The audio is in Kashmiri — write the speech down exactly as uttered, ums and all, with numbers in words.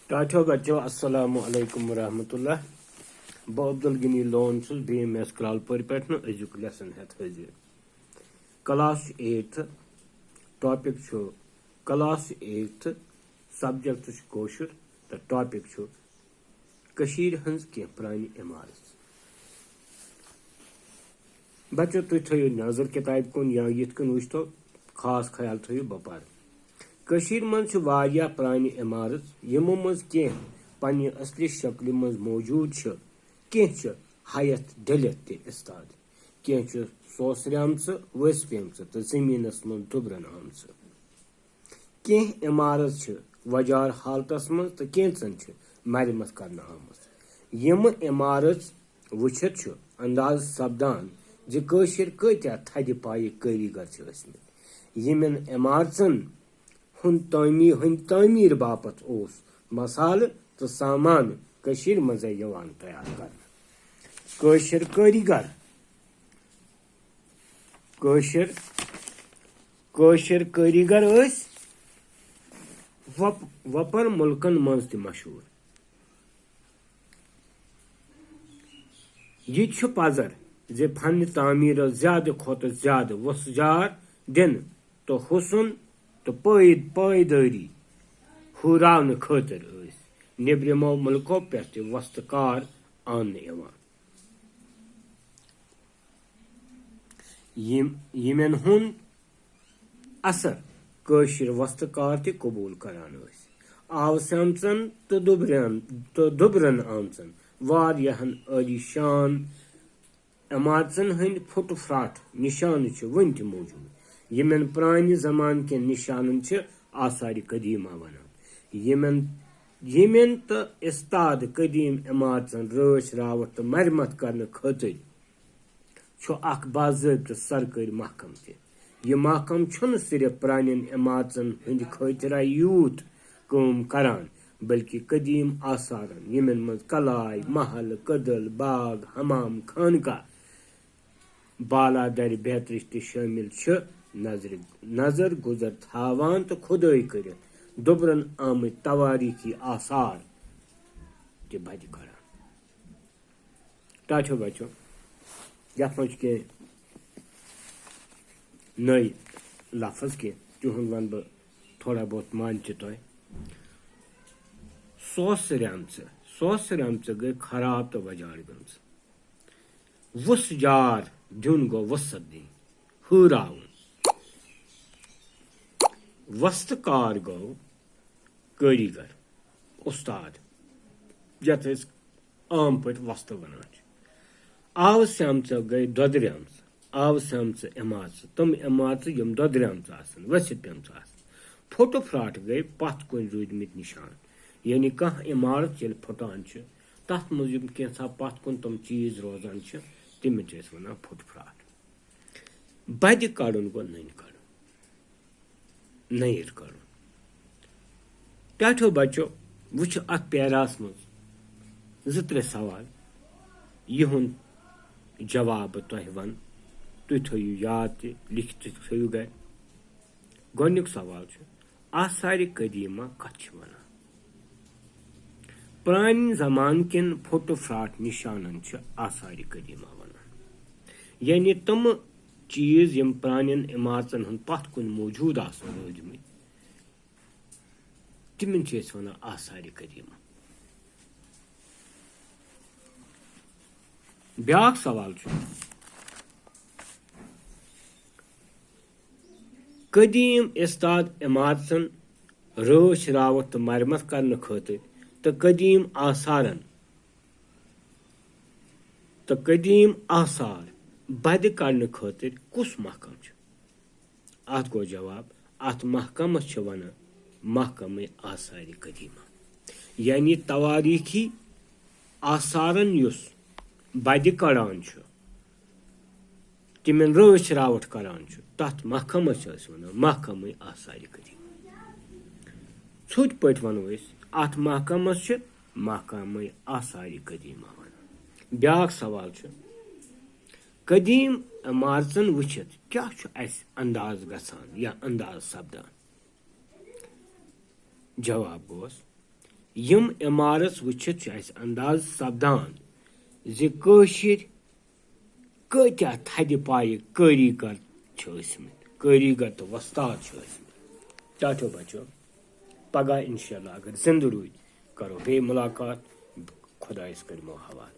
ٹاٹھو بچو، السلام علیکم ورحمۃ اللہ۔ بہٕ عبدالغنی لون چھُس بی ایم ایس کرالپورِ پٮ۪ٹھ نہٕ أزیُک lesson ہٮ۪تھ حٲضِر۔ Class eighth، topic چھُ class eighth، subject چھُ کٲشُر تہٕ topic چھُ کٔشیٖرِ ہٕنٛز کینٛہہ پرٛانہِ عمارژٕ۔ بچو، تُہۍ تھٲیِو نظر کِتابہِ کُن یا یِتھ کٔنۍ وٕچھتو، خاص خیال تھٲیِو بہٕ پرٕ۔ کٔشیٖرِ منٛز چھِ واریاہ پرٛانہِ عمارژٕ، یِمو منٛز کینٛہہ پننہِ اصلی شکلہِ منٛز موجود چھِ، کینٛہہ چھِ ہیٚتھ ڈٔلِتھ تہِ اِستاد، کینٛہہ چھِ سوسریمژٕ، ؤسۍ پیمژٕ تہٕ زٔمیٖنَس منٛز دُبرن آمژٕ۔ کینٛہہ عمارژٕ چھِ وۄجار حالتس منٛز تہٕ کینٛژن چھِ مرمت کرنہٕ آمٕژ۔ یِمہٕ عمارژٕ وٕچھِتھ چھُ اندازٕ سپدان زِ کٲشِر کۭتیاہ تھدِ پایہِ کٲریٖگر چھِ ٲسمٕتۍ۔ یِمن عمارژن ہُنٛد تعمیٖر، ہٕنٛدِ تعمیٖر باپتھ اوس مسالہٕ تہٕ سامان کٔشیٖرِ منٛزٕے یِوان تیار کرنہٕ۔ کٲشِر کٲریٖگر، کٲشِر، کٲشِر کٲریٖگر ٲسۍ وۄپ-، وۄپَر مُلکَن منٛز تہِ مشہوٗر۔ یہِ چھُ پزر زِ فن تعمیرس زیادٕ کھۄتہٕ زیادٕ وۄژھ جار دِنہٕ تہٕ حُسن تہٕ پٲید-، پٲیدٲری ہُراونہٕ خٲطرٕ ٲسۍ نیبرِمو مُلکو پٮ۪ٹھ تہِ وۄستہٕ کار اننہٕ یِوان۔ یِم، یِمن ہُنٛد اثر کٲشِر وۄستہٕ کار تہِ قبوٗل کران ٲسۍ۔ آوٕ سمژن تہٕ دُبرن، تہٕ دُبرن آمژن واریاہن عٲلی شان عمارژن ہٕنٛدۍ پھُٹ پھراٹھ نِشانہٕ چھِ وُنہِ تہِ موجود، یِمن پرٛانہِ زمانہٕ کٮ۪ن نِشانن چھِ آثارِ قدیمہ ونان۔ یِمن، یِمن تہٕ استاد قدیم عمارژن رٲچھ راوٹھ تہٕ مرمت کرنہٕ خٲطرٕ چھُ اکھ باضٲبطہٕ سرکٲرۍ محکمہٕ تہِ۔ یہِ محکمہٕ چھُنہٕ صرف پرٛانٮ۪ن عمارژن ہٕنٛدِ خٲطرٕ یوت کٲم کران، بلکہِ قدیم آثارن، یِمن منٛز قلعہٕ، محل، کدل، باغ، حمام، خانقاہ، بالادرِ بیترِ تہِ شٲمِل چھِ، نظرِ، نظر گُزر تھاوان تہٕ کھُدٲے کٔرِتھ دُبرن آمٕتۍ توٲریٖخی آثار تہِ بدِ کران۔ ٹاٹھیو بچو، یتھ منٛز چھِ کینٛہہ نٔے لفظ، کینٛہہ تِہُنٛد ونہٕ بہٕ تھوڑا بہت، مانہِ تہِ تۄہہِ۔ سوسہٕ ریمژٕ، سوسہٕ ریمژٕ گٔے خراب تہٕ وۄجاڑ گٔمژٕ۔ وُژھ جار دیُن گوٚو وُژھ دِنۍ، ہٲراوُن۔ وۄستہٕ کار گوٚو کٲریٖگر، اُستاد، یَتھ أسۍ عام پٲٹھۍ وۄستہٕ وَنان چھِ۔ آوٕ سیمژٕ گٔے دۄدریمژٕ، آوٕ سیمژٕ عمارژٕ، تِم عمارژٕ یِم دۄدریمژٕ آسَن، ؤسِتھ پیمژٕ آسَن۔ پھُٹہٕ پھراٹھ گٔے پَتھ کُن روٗدمٕتۍ نِشان، یعنی کانٛہہ عمارت ییٚلہِ پھُٹان چھِ، تَتھ منٛز یِم کینٛژھا پَتھ کُن تِم چیٖز روزان چھِ، تِمَن چھِ أسۍ وَنان پھُٹہٕ پھراٹھ۔ بدِ کڑُن گوٚو نٔنۍ کڑُن، نٔیِر کڑُن۔ ٹاٹھیو بچو، وٕچھِو اَتھ پیراہَس منٛز زٕ ترٛےٚ سوال، یِہُنٛد جواب بہٕ تۄہہِ وَنہٕ، تُہۍ تھٲیِو یاد تہِ، لیکھِتھ تہِ تھٲیِو گرِ۔ گۄڈٕنیُک سوال چھُ، آثارِ قدیمہ کَتھ چھِ وَنان؟ پرٛانہِ زمانہٕ کٮ۪ن پھُٹہٕ پھراٹھ نِشانَن چھِ آثارِ قدیمہ وَنان، یعنی تِمہٕ چیٖز یِم پرٛانٮ۪ن عمارژَن ہُنٛد پَتھ کُن موجوٗد آسَن روٗدمٕتۍ، تِمَن چھِ أسۍ وَنان آثارِ قدیمہ۔ بیٛاکھ سوال چھُ، قدیٖم استاد عمارژن رٲچھ راوٹھ تہٕ مرمت کرنہٕ خٲطرٕ تہٕ قدیٖم آثارن تہٕ قدیٖم آثار بدِ کڑنہٕ خٲطرٕ کُس محکمہٕ چھُ؟ اتھ گوٚو جواب، اتھ محکمس چھِ ونان محکمہ آثارِ قدیمہ، یعنی توٲریٖخی آثارن یُس بدِ کڑان چھُ، تِمن رٲچھ راوٹھ کران چھُ، تتھ محکمس چھِ أسۍ ونان محکمہ آثارِ قدیمہ۔ ژھوٚٹۍ پٲٹھۍ ونو أسۍ، اتھ محکمس چھِ محکمہ آثارِ قدیمہ ونان۔ بیٛاکھ سوال چھُ، قدیٖم عمارژن وٕچھِتھ کیٛاہ چھُ اسہِ انداز گژھان یا انداز سپدان؟ جواب گوس، یِم عمارژ وٕچھِتھ چھُ اَسہِ انداز سپدان زِ کٲشِر کۭتیٛاہ تھدِ پایہِ کٲریٖگر چھِ ٲسمٕتۍ، کٲریٖگر تہٕ وۄستاد چھِ ٲسمٕتۍ۔ ٹاٹھیو بچو، پگاہ انشاءاللہ اگر زندٕ روٗدۍ، کرو بیٚیہِ مُلاقات۔ خۄدایَس کٔرمو حوالہٕ۔